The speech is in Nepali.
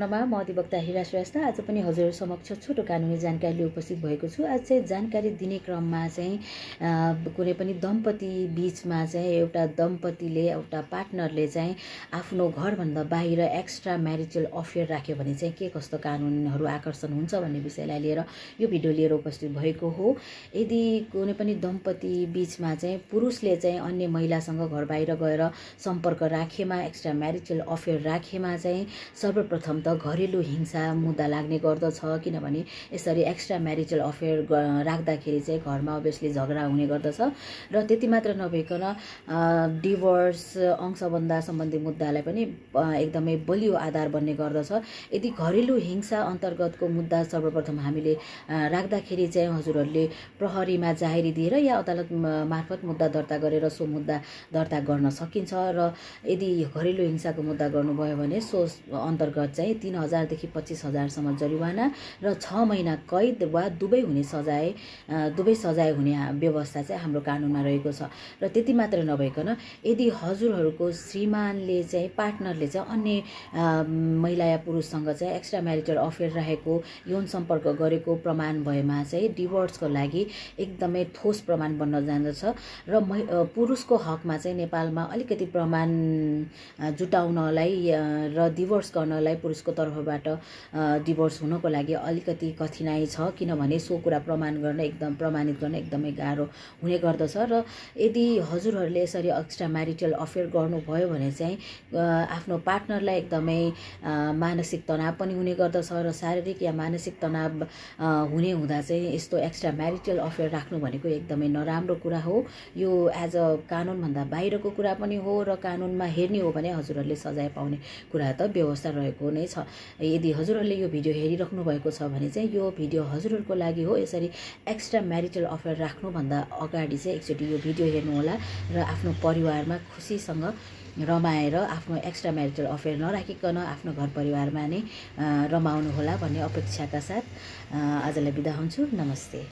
म अधिवक्ता हिरा श्रेष्ठ आज पनि हजुर समक्ष छोटो कानुनी जानकारी लिएर उपस्थित भएको छु। आज चाहिँ जानकारी दिने क्रममा चाहिँ कुनै पनि दम्पति बीचमा चाहिँ एउटा दम्पतिले एउटा पार्टनरले चाहिँ आफ्नो घरभन्दा बाहिर एक्स्ट्रा म्यारिटल अफेयर राख्यो भने चाहिँ के कस्तो कानुनहरू आकर्षण हुन्छ भन्ने विषयलाई लिएर यो भिडियो लिएर उपस्थित भएको हो। यदि कुनै पनि दम्पति बीचमा चाहिँ पुरुषले चाहिँ अन्य महिलासँग घर बाहिर गएर सम्पर्क राखेमा एक्स्ट्रा म्यारिटल अफेयर राखेमा चाहिँ सर्वप्रथम त घरेलु हिंसा मुद्दा लाग्ने गर्दछ। किनभने यसरी एक्स्ट्रा म्यारिटल अफेयर राख्दाखेरि चाहिँ घरमा अभियसली झगडा हुने गर्दछ र त्यति मात्र नभइकन डिभोर्स अंशबन्ध सम्बन्धी मुद्दालाई पनि एकदमै बलियो आधार बन्ने गर्दछ। यदि घरेलु हिंसा अन्तर्गतको मुद्दा सर्वप्रथम हामीले राख्दाखेरि चाहिँ हजुरहरूले प्रहरीमा जाहेरी दिएर या अदालत मार्फत मुद्दा दर्ता गरेर सो मुद्दा दर्ता गर्न सकिन्छ र यदि घरेलु हिंसाको मुद्दा गर्नुभयो भने सो अन्तर्गत चाहिँ 3,000 देखि 25,000सम्म जरिवाना र 6 महिना कैद वा दुवै सजाय हुने व्यवस्था चाहिँ हाम्रो कानुनमा रहेको छ। र त्यति मात्र नभइकन यदि हजुरहरूको श्रीमानले चाहिँ पार्टनरले चाहिँ अन्य महिला या पुरुषसँग चाहिँ एक्स्ट्रा म्यारिटल अफेयर राखेको यौन सम्पर्क गरेको प्रमाण भएमा चाहिँ डिभोर्सको लागि एकदमै ठोस प्रमाण बन्न जान्दछ र पुरुषको हकमा चाहिँ नेपालमा अलिकति प्रमाण जुटाउनलाई र डिभोर्स गर्नलाई पुरुषको तर्फबाट डिभोर्स हुनको लागि अलिकति कठिनाइ छ। किनभने सो कुरा प्रमाणित गर्न एकदमै गाह्रो हुने गर्दछ र यदि हजुरहरूले यसरी एक्स्ट्रा म्यारिटल अफेयर गर्नुभयो भने चाहिँ आफ्नो पार्टनरलाई एकदमै मानसिक तनाव पनि हुने गर्दछ र शारीरिक या मानसिक तनाव हुने हुँदा चाहिँ यस्तो एक्स्ट्रा म्यारिटल अफेयर राख्नु भनेको एकदमै नराम्रो कुरा हो। यो एज अ कानुनभन्दा बाहिरको कुरा पनि हो र कानुनमा हेर्ने हो भने हजुरहरूले सजाय पाउने कुरा त व्यवस्था रहेको नै छ। यदि हजुरहरूले यो भिडियो हेरिराख्नु भएको छ भने चाहिँ यो भिडियो हजुरहरूको लागि हो। यसरी एक्स्ट्रा म्यारिटल अफेयर राख्नुभन्दा अगाडि चाहिँ एकचोटि यो भिडियो हेर्नुहोला र आफ्नो परिवारमा खुसीसँग रमाएर आफ्नो एक्स्ट्रा म्यारिटल अफेयर नराखिकन आफ्नो घर परिवारमा नै रमाउनुहोला भन्ने अपेक्षाका साथ आजलाई बिदा हुन्छु। नमस्ते।